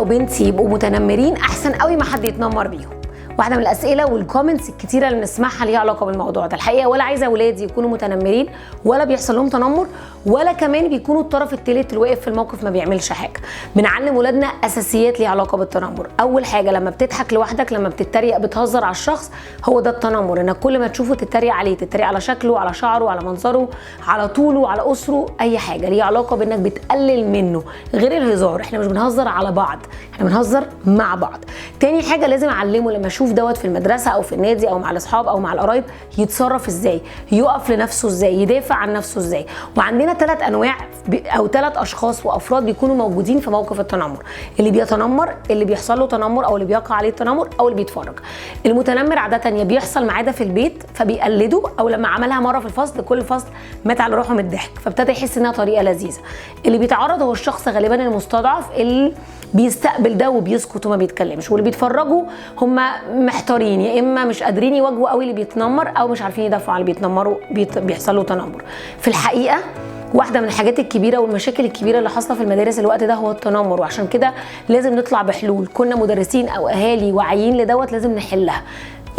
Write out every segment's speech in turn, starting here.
بنتي يبقوا متنمرين احسن قوي ما حد يتنمر بيهم. واحدة من الاسئلة وال comments الكتيرة اللي بنسمعها ليها علاقة بالموضوع ده. الحقيقة ولا عايزه اولادي يكونوا متنمرين، ولا بيحصل لهم تنمر، ولا كمان بيكونوا الطرف الثالث اللي واقف في الموقف ما بيعملش حاجة. بنعلم ولادنا اساسيات ليها علاقة بالتنمر. اول حاجة لما بتضحك لوحدك، لما بتتريق، بتهزر على الشخص، هو ده التنمر. انك كل ما تشوفه تتريق عليه، تتريق على شكله، على شعره، على منظره، على طوله، على قصره، اي حاجة ليها علاقة بانك بتقلل منه. غير الهزار، احنا مش بنهزر على بعض، احنا بنهزر مع بعض. تاني حاجة لازم اعلمه لما اشوف دوت في المدرسة او في النادي او مع الاصحاب او مع القرايب، يتصرف ازاي، يقف لنفسه ازاي، يدافع عن نفسه ازاي. وعندنا 3 انواع او 3 اشخاص وافراد بيكونوا موجودين في موقف التنمر: اللي بيتنمر، اللي بيحصل له تنمر او اللي بيقع عليه التنمر، او اللي بيتفرج. المتنمر عادة يا بيحصل معاه ده في البيت فبيقلده، او لما عملها مرة في الفصل كل الفصل مات على روحه من الضحك فابتدى يحس انها طريقه لذيذة. اللي بيتعرض هو الشخص غالبا المستضعف اللي بيستقبل ده وبيسكت وما بيتكلمش. واللي بيتفرجوا هم محتارين، يا اما مش قادرين يواجهوا قوي اللي بيتنمر، او مش عارفين يدافعوا عن اللي بيتنمروا، بيحصل له تنمر. في الحقيقة واحدة من الحاجات الكبيرة والمشاكل الكبيرة اللي حاصله في المدارس الوقت ده هو التنمر، وعشان كده لازم نطلع بحلول. كنا مدرسين او اهالي واعيين لدوت لازم نحلها.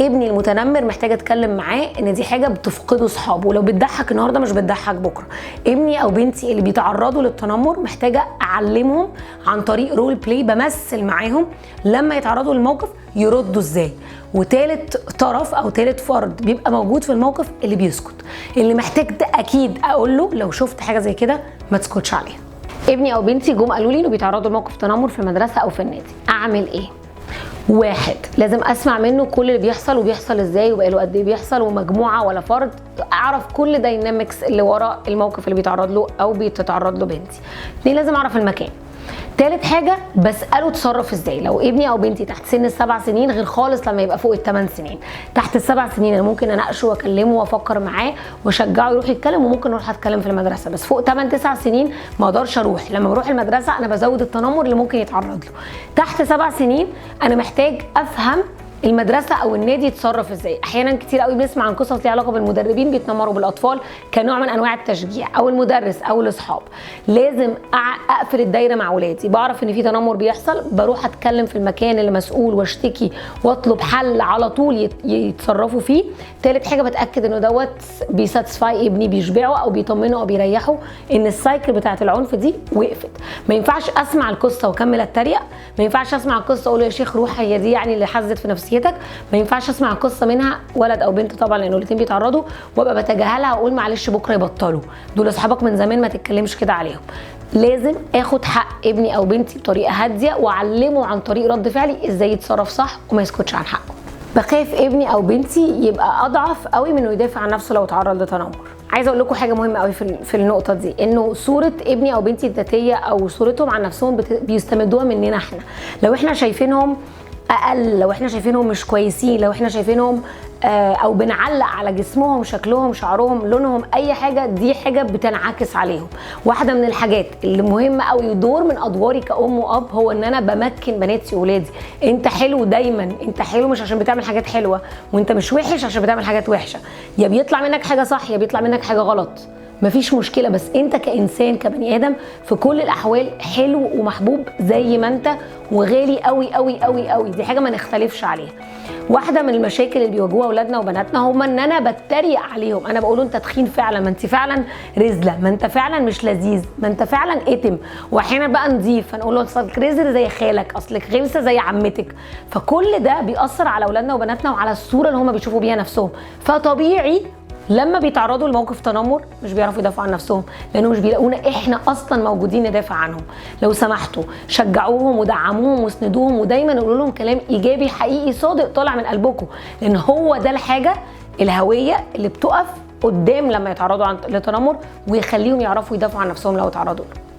ابني المتنمر محتاجه اتكلم معاه ان دي حاجة بتفقده اصحابه، لو بتضحك النهارده مش بتضحك بكره. ابني او بنتي اللي بيتعرضوا للتنمر محتاجه اعلمهم عن طريق role play، بمثل معاهم لما يتعرضوا للموقف يردوا ازاي. وتالت طرف او تالت فرد بيبقى موجود في الموقف اللي بيسكت، اللي محتاج ده اكيد اقول له لو شفت حاجة زي كده ما تسكتش عليها. ابني او بنتي جم قالوا لي انه بيتعرضوا لموقف تنمر في المدرسة او في النادي، اعمل ايه؟ 1، لازم اسمع منه كل اللي بيحصل وبيحصل ازاي وبقاله قد ايه بيحصل، ومجموعة ولا فرد، اعرف كل dynamics اللي ورا الموقف اللي بيتعرض له او بتتعرض له بنتي. 2، لازم اعرف المكان. تالت حاجة بساله اتصرف ازاي. لو ابني او بنتي تحت سن ال7 سنين غير خالص لما يبقى فوق ال8 سنين. تحت ال7 سنين انا ممكن اناقشه واكلمه وافكر معاه واشجعه يروح يتكلم، وممكن اروح اتكلم في المدرسة. بس فوق 8 9 سنين ما اقدرش اروح. لما بروح المدرسة انا بزود التنمر اللي ممكن يتعرض له. تحت 7 سنين انا محتاج افهم المدرسة او النادي يتصرف ازاي. احيانا كتير قوي بنسمع عن قصص ليها علاقة بالمدربين بيتنمروا بالاطفال كنوع من انواع التشجيع، او المدرس او الاصحاب. لازم اقفل الدايرة مع اولادي. بعرف ان في تنمر بيحصل، بروح اتكلم في المكان اللي مسؤول واشتكي واطلب حل على طول يتصرفوا فيه. تالت حاجة بتاكد انه دوت بي satisfy ابني، بيشبعه او بيطمنه او بيريحه ان ال cycle بتاعه العنف دي وقفت. ما ينفعش اسمع القصة واكمل اتريق، ما ينفعش اسمع القصة اقول يا شيخ روح هي دي يعني اللي حزت في نفسيتك. ما ينفعش اسمع قصة منها ولد او بنت طبعا لانه الاثنين بيتعرضوا وابقى بتجاهلها واقول معلش بكره يبطلوا، دول اصحابك من زمان ما تتكلمش كده عليهم. لازم اخد حق ابني او بنتي بطريقة هادية واعلمه عن طريق رد فعلي ازاي يتصرف صح وما يسكتش عن حقه. بخاف ابني او بنتي يبقى اضعف قوي من انه يدافع عن نفسه لو اتعرض لتنمر. عايزه اقول لكم حاجة مهمة قوي في النقطة دي، انه صوره ابني او بنتي الذاتية او صورتهم عن نفسهم بيستمدوها مننا احنا. لو احنا شايفينهم اقل، لو احنا شايفينهم مش كويسين، لو احنا شايفينهم او بنعلق على جسمهم، شكلهم، شعرهم، لونهم، اي حاجة، دي حاجة بتنعكس عليهم. واحدة من الحاجات اللي مهمة قوي ودور من ادواري كأم واب هو ان انا بمكن بناتي واولادي. انت حلو دايما، انت حلو مش عشان بتعمل حاجات حلوة، وانت مش وحش عشان بتعمل حاجات وحشة. يا بيطلع منك حاجة صح يا بيطلع منك حاجة غلط، مفيش مشكلة، بس انت كإنسان كبني آدم في كل الأحوال حلو ومحبوب زي ما انت، وغالي قوي قوي قوي قوي، دي حاجة ما نختلفش عليها. واحدة من المشاكل اللي بيواجهوها أولادنا وبناتنا هما إن أنا بتريق عليهم، أنا بقول أنت تخين فعلا، ما أنت فعلا رزلة، ما أنت فعلا مش لذيذ، ما أنت فعلا اتم. وأحيانا بقى نضيف فنقول له أصلك رزل زي خالك، أصلك غلسة زي عمتك. فكل ده بيأثر على أولادنا وبناتنا وعلى الصورة اللي هما بيشوفوا بيها نفسهم. فطبيعي لما بيتعرضوا لموقف تنمر مش بيعرفوا يدافعوا عن نفسهم، لانه مش بيلاقونا احنا اصلا موجودين ندافع عنهم. لو سمحتوا شجعوهم ودعموهم واسندوهم، ودايما قولوا لهم كلام ايجابي حقيقي صادق طالع من قلبكم، لان هو ده الحاجة الهوية اللي بتقف قدام لما يتعرضوا لتنمر ويخليهم يعرفوا يدافعوا عن نفسهم لو اتعرضوا له.